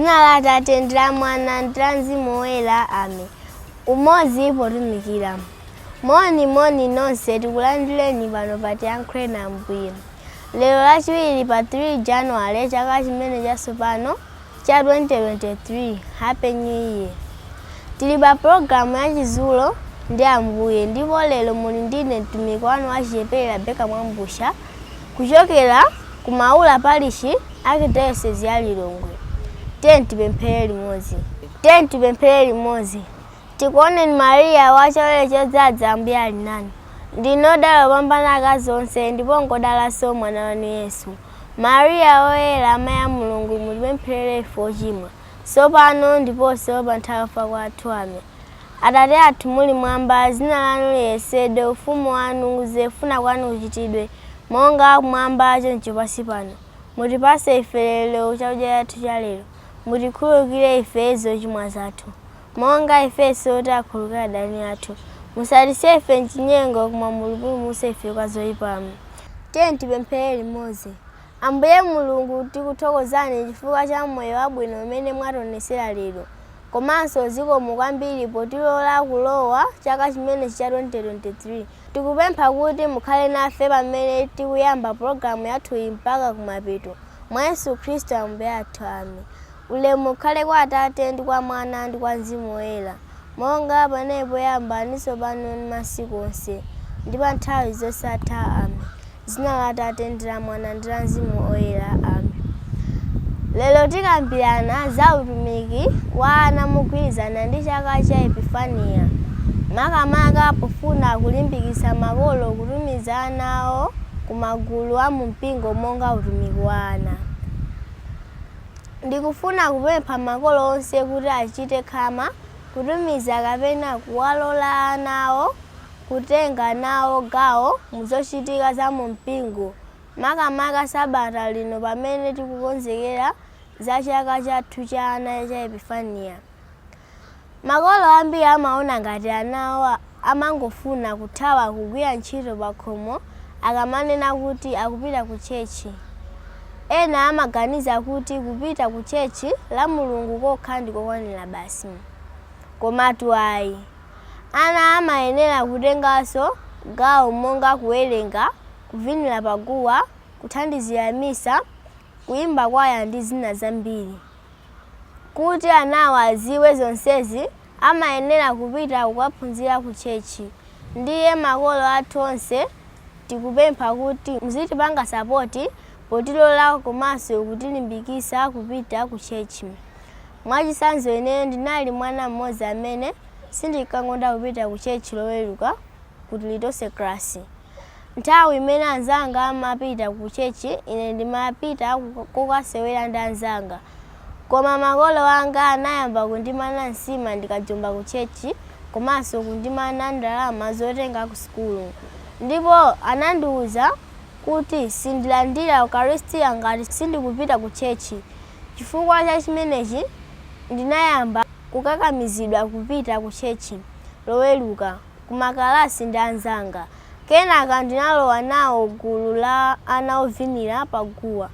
Dzina la Atate ndi la Mwana ndi la Mzimu Woyera. Amen. Umodzi potumikira. Moni moni nonse, tikulandireni pano pa Tiyankhuleni Ambuye. Lero Lachiwiri pa 3 January chaka chimene chatsopano cha 2023. Happy New Year. Tili pa pologalamu ya Chidzulo ndi Ambuye, ndipo lero muli ndine, mtumiki wanu wachichepere, Rebecca Mwambusha, kuchokera ku Maula Parish, Archdiocese ya Lilongwe. Tiyeni tipemphere limodzi. Tiyeni tipemphere limodzi. Tikuoneni Mariya, wachaulere chodzaza, Ambuye ali nanu. Ndinu odala opambana akazi onse, ndipo ngodalanso mwana wanu Yesu. Mariya woyera, amayi a Mulungu, mutipempherere ife ochimwa, tsopano ndiponso pa nthawi yofa kwathu. Amen. Atate athu muli mwamba, dzina lanu liyeretsedwe, ufumu wanu udze, kufuna kwanu kuchitidwe, monga kumwamba choncho pansi pano. Mutipatse ife lero chakudya chathu cha lero. Mutikhululukire ife zochimwa zathu, monga ifenso takhululukira adani athu. Musatisiye ife mchinyengo, koma mutipulumutse ife kwa zoyipa. Tiyeni tipemphere limodzi. Ambuye Mulungu, tikuthokozani chifukwa cha moyo wabwino umene mwationesera lero, komanso zikomo kwambiri potilola kulowa chaka chimenechi cha 2023. Tikupempha kuti mukhale nafe pamene tikuyamba pologalamu yathuyi mpaka kumapeto, mwa Yesu Khristu Ambuye athu. Amen. Ulemu ukhale kwa Atate ndi kwa Mwana ndi kwa Mzimu Woyera, monga panali poyamba, ndi tsopano, ndi masiku onse, ndi pa nthawi zosatha. Amen. Dzina la Atate ndi la Mwana ndi la Mzimu Woyera. Amen. Lero tikambirana za utumiki wa ana mogwirizana ndi chaka cha Epifaniya, makamaka pofuna kulimbikitsa makolo kutumiza ana awo ku magulu a mumpingo monga utumiki wa ana. Ndikufuna kupempha makolo onse kuti achite khama kutumiza kapena kuwalola ana awo kutenga nawo gawo muzochitika za mumpingo, makamaka sabata lino pamene tikukonzekera za chaka chathu cha ana cha Epifaniya. Makolo ambiri amaona ngati ana awo amangofuna kuthawa kugwira ntchito pakhomo akamanena kuti akupita ku church. Ena amaganiza kuti kupita ku church la Mulungu kokha ndikokwanira basi. Komatu ayi. Ana amayenera kutenganso gawo monga kuwerenga, kuvinira paguwa, kuthandizira misa, kuyimba kwaya ndi zina zambiri. Kuti anawa adziwe zonsezi, amayenera kupita kukaphunzira ku church. Ndiye makolo athu onse, tikupempha kuti muzitipanga support potilola komanso kutilimbikitsa kupita ku church. Mwachitsanzo, ineyo ndinali mwana mmodzi amene sindinkakonda kupita ku church Loweruka ku Tilitonse class. Nthawi imene anzanga amapita ku church, ine ndimapita kokasewera ndi anzanga. Koma makolo anga anayamba kundimana nsima ndikajomba ku church, komanso kundimana ndalama zotenga ku sukulu, ndipo anandiwuza kuti sindilandira Ukaristiya ngati sindikupita ku church. Chifukwa cha chimenechi, ndinayamba kukakamizidwa kupita ku church Loweruka kumakalasi ndi anzanga. Kenaka ndinalowa nawo gulu la ana ovinira paguwa.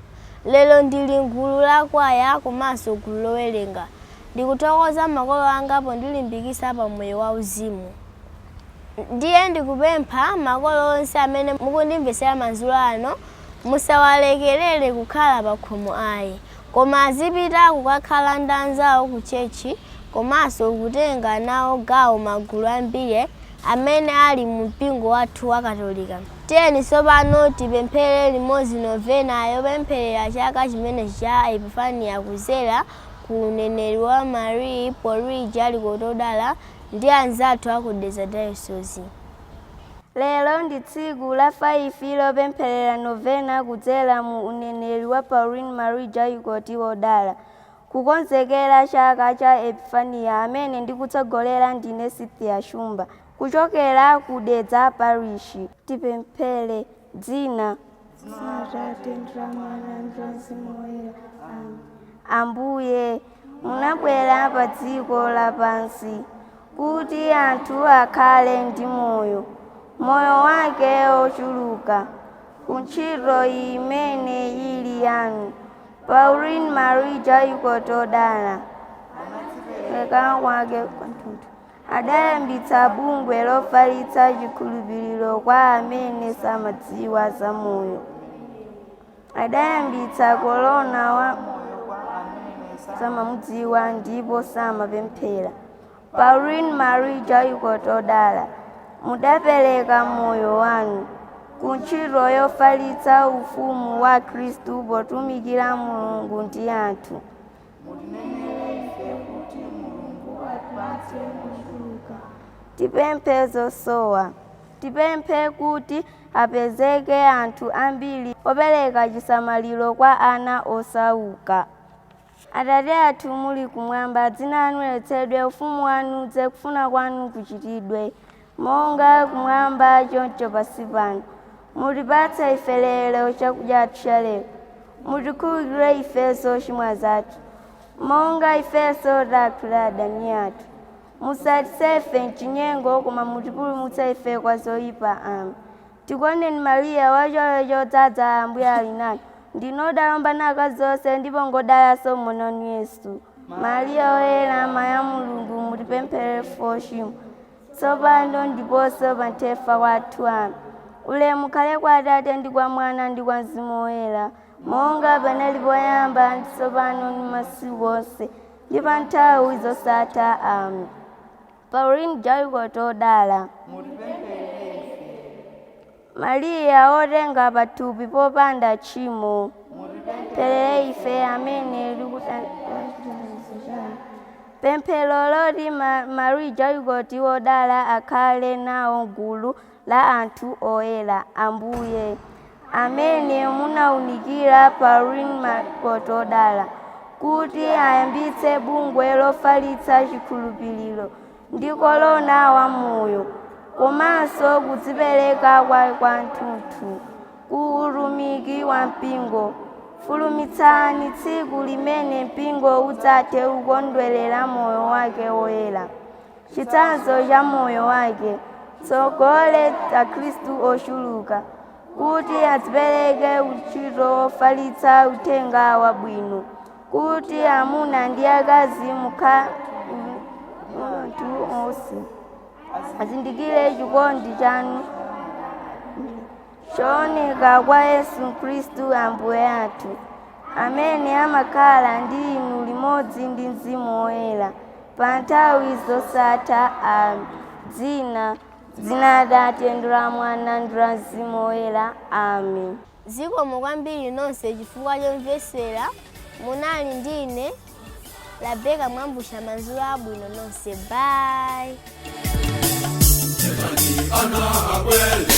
Lero ndili mgulu la kwaya komanso gulu lowerenga. Ndikuthokoza makolo anga pondilimbikitsa pa moyo wauzimu. Ndiye ndikupempha makolo onse amene mukundimvetsera madzulo ano, musawalekerere kukhala pakhomo ayi, koma azipita kukakhala ndi anzawo ku church komanso kutenga nawo gawo magulu ambiri amene ali mu mpingo wathu wa Katolika. Tiyeni tsopano tipemphere limodzi novena yopempherera chaka chimenechi cha Epifaniya kudzera ku uneneri wa Marie Pauline Jaricot Odala ndi anzathu aku Dedza Diocese. Lero ndi tsiku la 5 lopempherera novena kudzera mu uneneri wa Pauline Marie Jaricot Wodala, kukonzekera chaka cha Epifaniya. Amene ndikutsogolera ndine Cynthia Shumba kuchokera ku Dedza Parish. Tipemphere dzina Atate ndi la Mwana ndi la Mzimu Woyera. Amen. Ambuye, munabwera pa dziko lapansi kuti anthu akhale ndi moyo, moyo wake ochuluka. Ku ntchito imene ili yanu. Pauline Marie Jaikot odala leka kwake kwathunthu adayambitsa bungwe lofalitsa chikhulupiriro kwa amene samadziwa za moyo. Adayambitsa kolona wa samamudziwa ndipo samapemphera. Pauline Marie Jaikot odala mudapereka moyo wanu ku ntchito yofalitsa ufumu wa Khristu potumikira Mulungu ndi anthu. Tipemphe zosowa. Tipemphe kuti apezeke anthu ambiri opereka chisamaliro kwa ana osauka. Atate athu muli kumwamba, dzina lanu liyeretsedwe, ufumu wanu udze, kufuna kwanu kuchitidwe monga kumwamba choncho pansi pano. Mutipatse ife lero chakudya cha lero. Mutikhululukire ifenso zochimwa zathu monga ifenso takhululukira adani athu. Musatise ife mchinyengo, koma mutipulumutse ife kwa zoyipa. Amen. Tikuoneni Mariya, wachisomo chodzaza, Ambuye ali nanu, ndinu odala opambana akazi onse, ndipo ngodalanso mwana wanu Yesu. Mariya woyera, amayi a Mulungu, mutipempherere ife ochimwa, tsopano ndiponso pa nthawi ya kufa kwathu. Amen. Ulemu ukhale kwa Atate ndi kwa Mwana ndi kwa Mzimu Woyera, monga panali poyamba, ndi tsopano ndi masiku onse, ndi pa nthawi zosatha. Amen. Pauline Jaikot odala Mariya wotenga pathupi popanda tchimo, mutipempherere ife amene pemphero loti Marie Jaikot wodala akhale nawo gulu la anthu oyera. Ambuye amene munawunikira Pauline Jaikot odala kuti ayambitse bungwe lofalitsa chikhulupiriro ndi kolona wa moyo komanso kudzipereka kwa kwathunthu ku utumiki wa mpingo, fulumitsani tsiku limene mpingo udzathe kukondwerera moyo wake woyera, chitsanzo cha moyo wake, tsogole akhristu ochuluka kuti adzipereke ntchito wofalitsa uthenga wabwino, kuti amuna ndi akazi mukha anthu onse azindikire chikondi chanu chooneka kwa Yesu Khristu Ambuye athu, amene amakhala ndi inu limodzi ndi Mzimu Woyera pa nthawi zosatha. Amen. Dzina dzina Atate ndi la Mwana ndi la Mzimu Woyera. Amen. Zikomo kwambiri nonse chifukwa chomvetsera. Munali ndi ine Rabeka Mwambusha. Madzulo abwino nonse, bye. Ana akwele.